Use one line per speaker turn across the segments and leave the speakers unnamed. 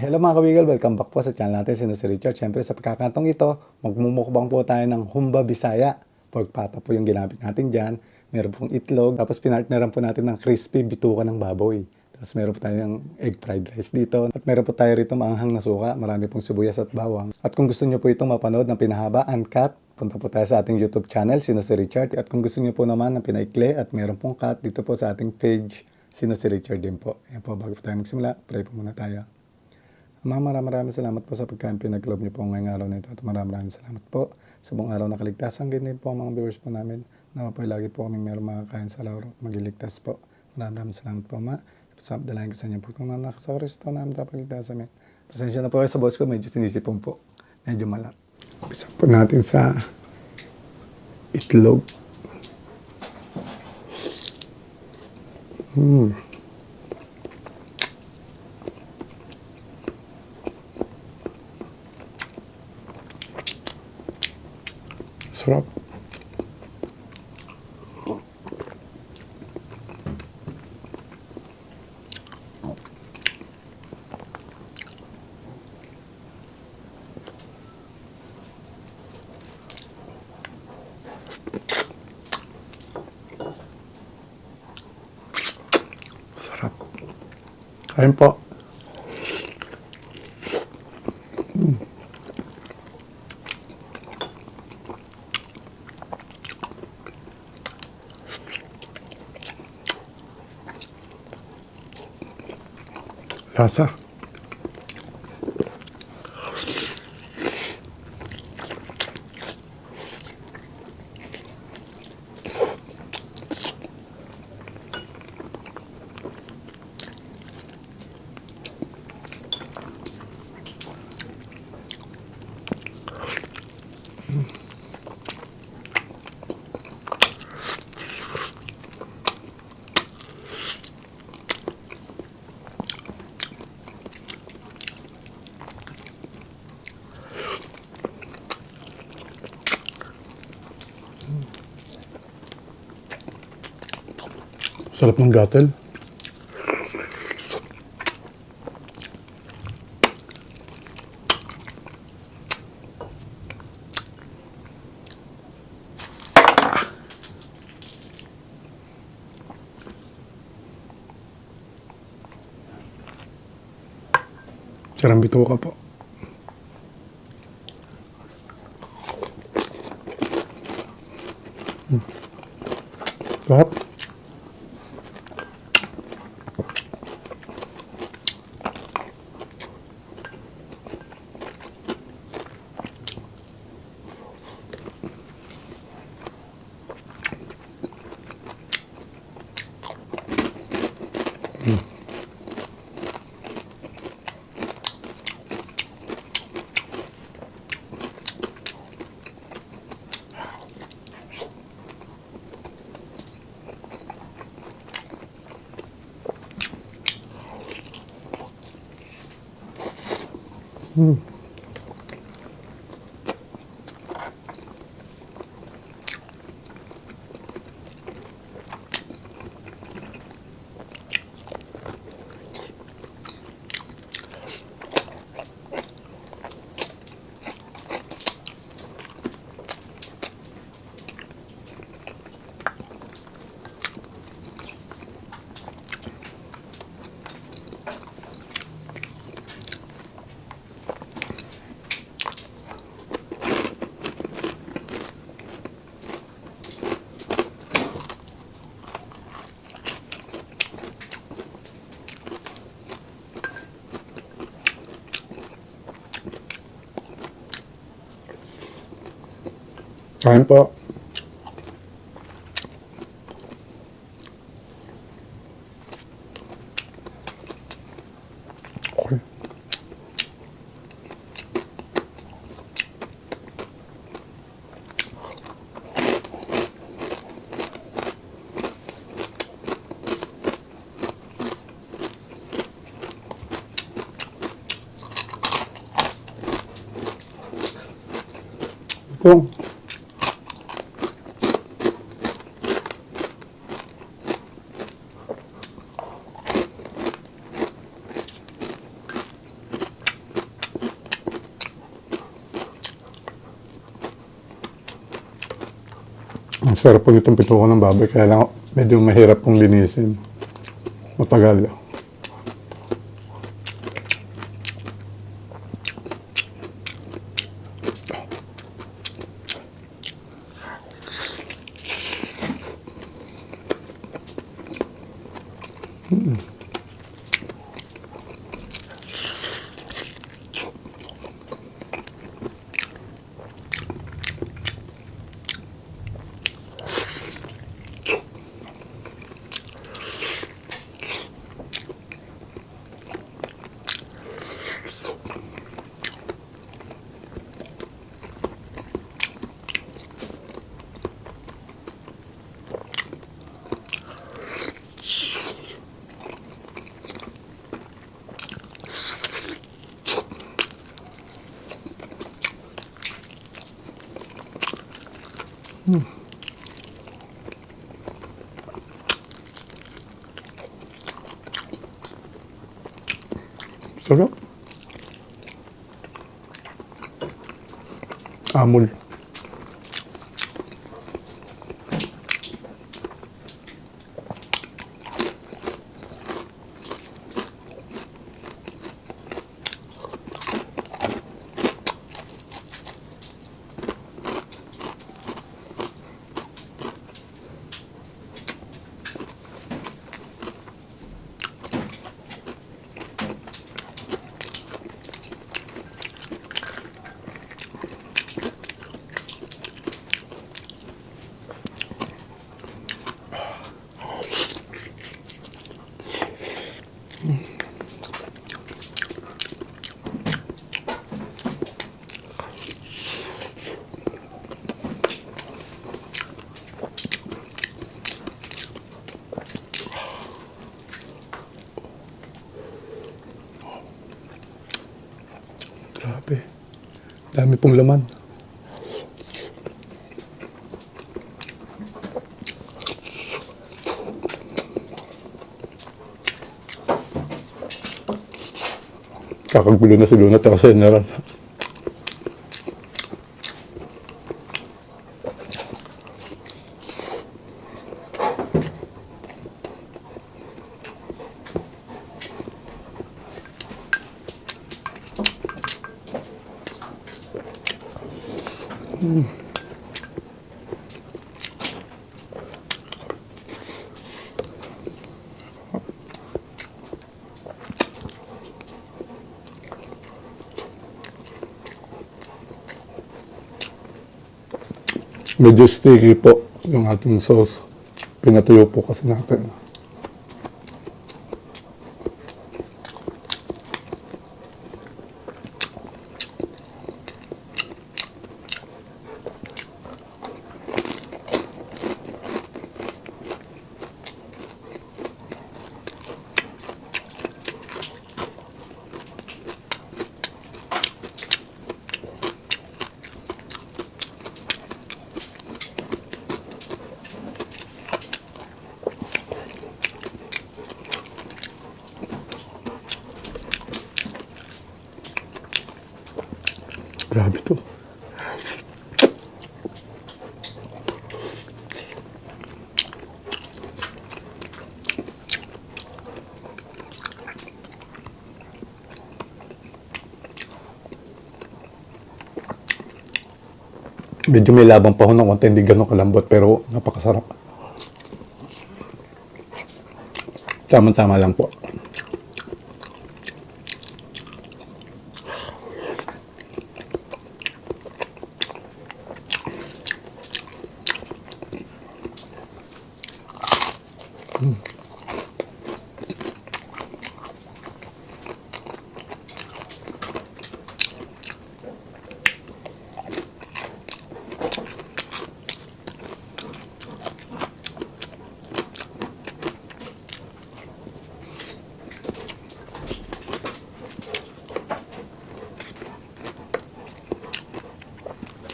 Hello mga kawigal, welcome back po sa channel natin, sino si Richard. Siyempre sa pagkakantong ito, magmumukbang po tayo ng Humba Bisaya. Pork pata po yung ginamit natin dyan. Meron pong itlog, tapos pinartneran po natin ng crispy bituka ng baboy. Tapos meron po tayong egg fried rice dito. At meron po tayo rito maanghang na suka, marami pong sibuyas at bawang. At kung gusto nyo po itong mapanood ng pinahaba, uncut, punta po tayo sa ating YouTube channel, sino si Richard. At kung gusto nyo po naman ng pinaikli at meron pong cut, dito po sa ating page, sino si Richard din po. Yan po, bago po tayo magsimula, pray po muna tayo. Maraming salamat po sa pagkain pinag-love niyo po ngayong araw na ito at maraming salamat po sa buong araw na kaligtasan. Ganyan po ang mga viewers po namin na po lagi po kaming meron makakain sa laro at magiligtas po. Maraming salamat po ma. Dalangin ko sa inyo po kung nanak sa Kristo namin kapaligtasan namin. Pasensya na po kayo sa boss ko, medyo sinisipon po. Medyo malat. Umpisa po natin sa itlog. Sarap. Sarap. Kain po. Lasa. Sarap ng gatel. Sarang bituka po. Sarap. Kain po. Okay. Ito. Ang sarap po nitong pituko ng baboy, kaya lang medyo mahirap pong linisin. Matagal. Sarap. Amol. Grabe. Dami pong laman. Kakagulo na si Luna at si General. Medyo sticky po yung ating sauce. Pinatuyo po kasi natin. Grabe to. Medyo may labang pa ho ng konti, hindi ganun kalambot, pero napakasarap. Tama-tama lang po.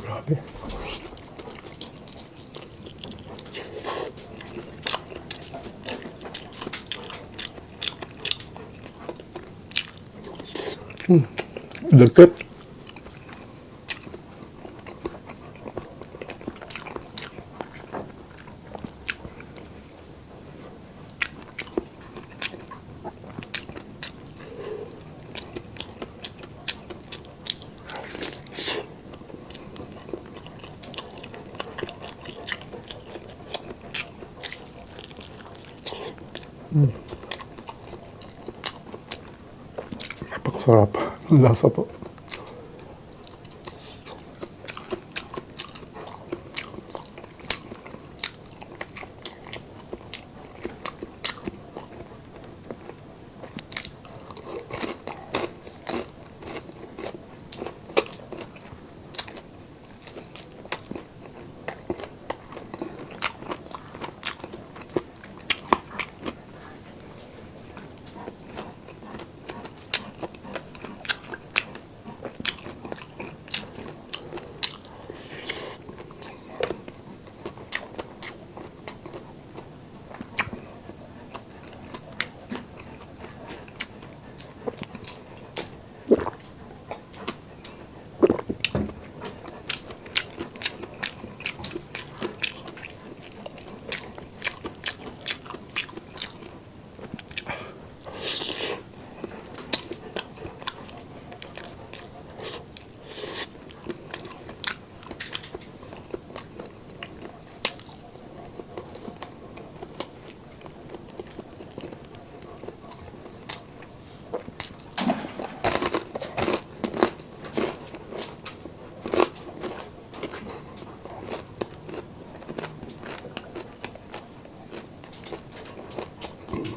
Grabe. Lagkit. Napakasarap. Ang lasa po.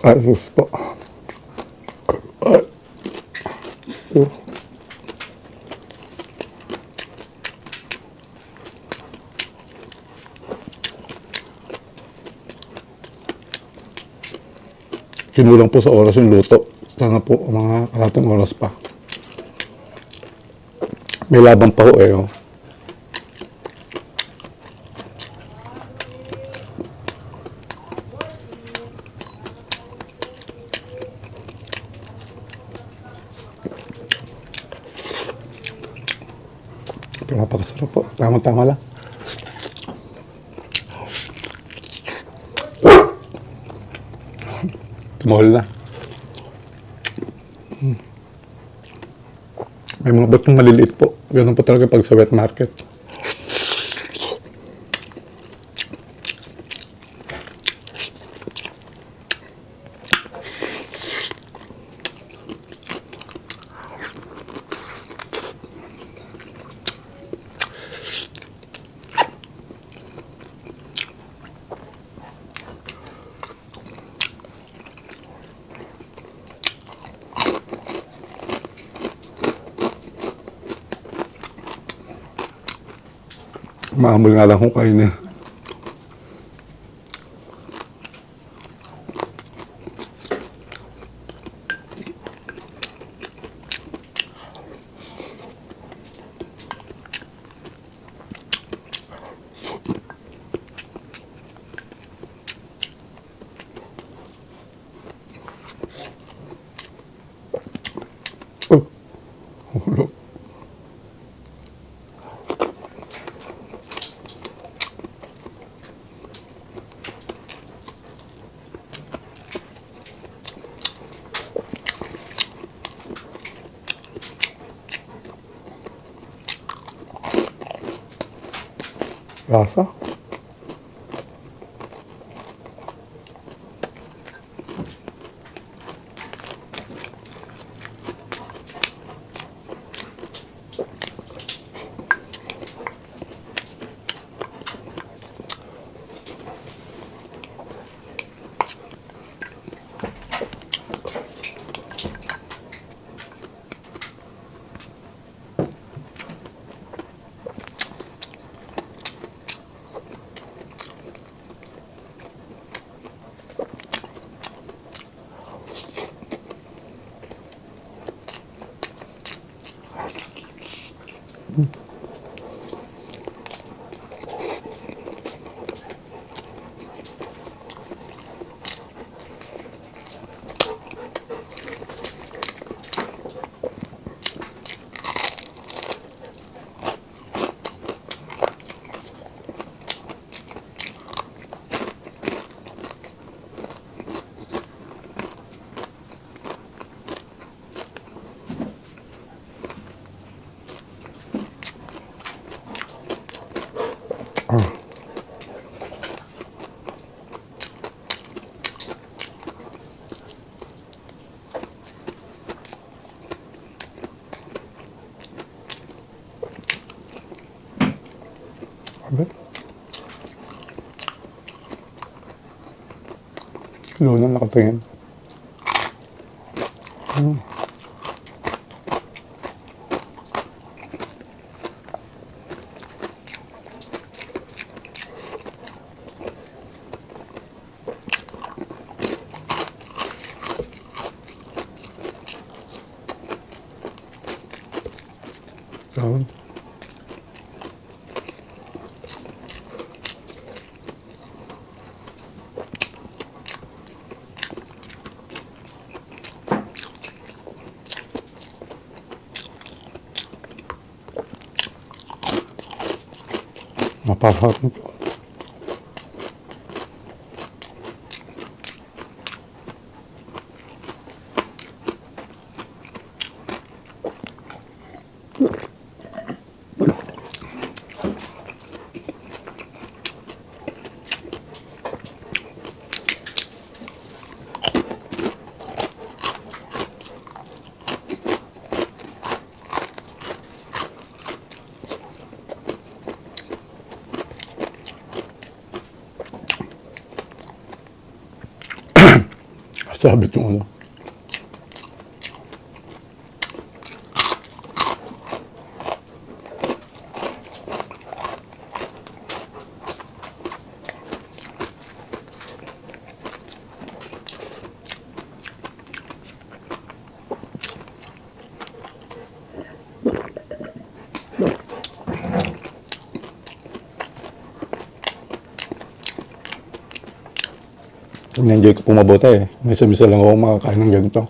Ay, sus po. Ay. Kinulang po sa oras yung luto. Sana po mga kalating oras pa. May laban pa ho eh. Oh. Pero napakasarap po. Tama-tama lang. Tumahol na. May mga batong maliliit po. Ganun po talaga pag sa wet market. Maamol nga lang kung kainin. Oh, hulog. Lasa. Sabi? Luna nakatingin. Yun. Napasarap nito. Sabit yung ano. In-enjoy ko po mabuti eh. Misa-misa lang ako makakain ng ganito.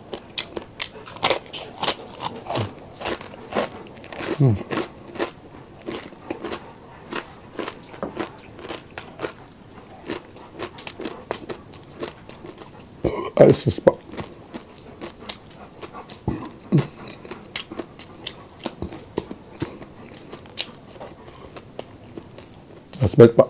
Ay, sus pa. Asbet pa.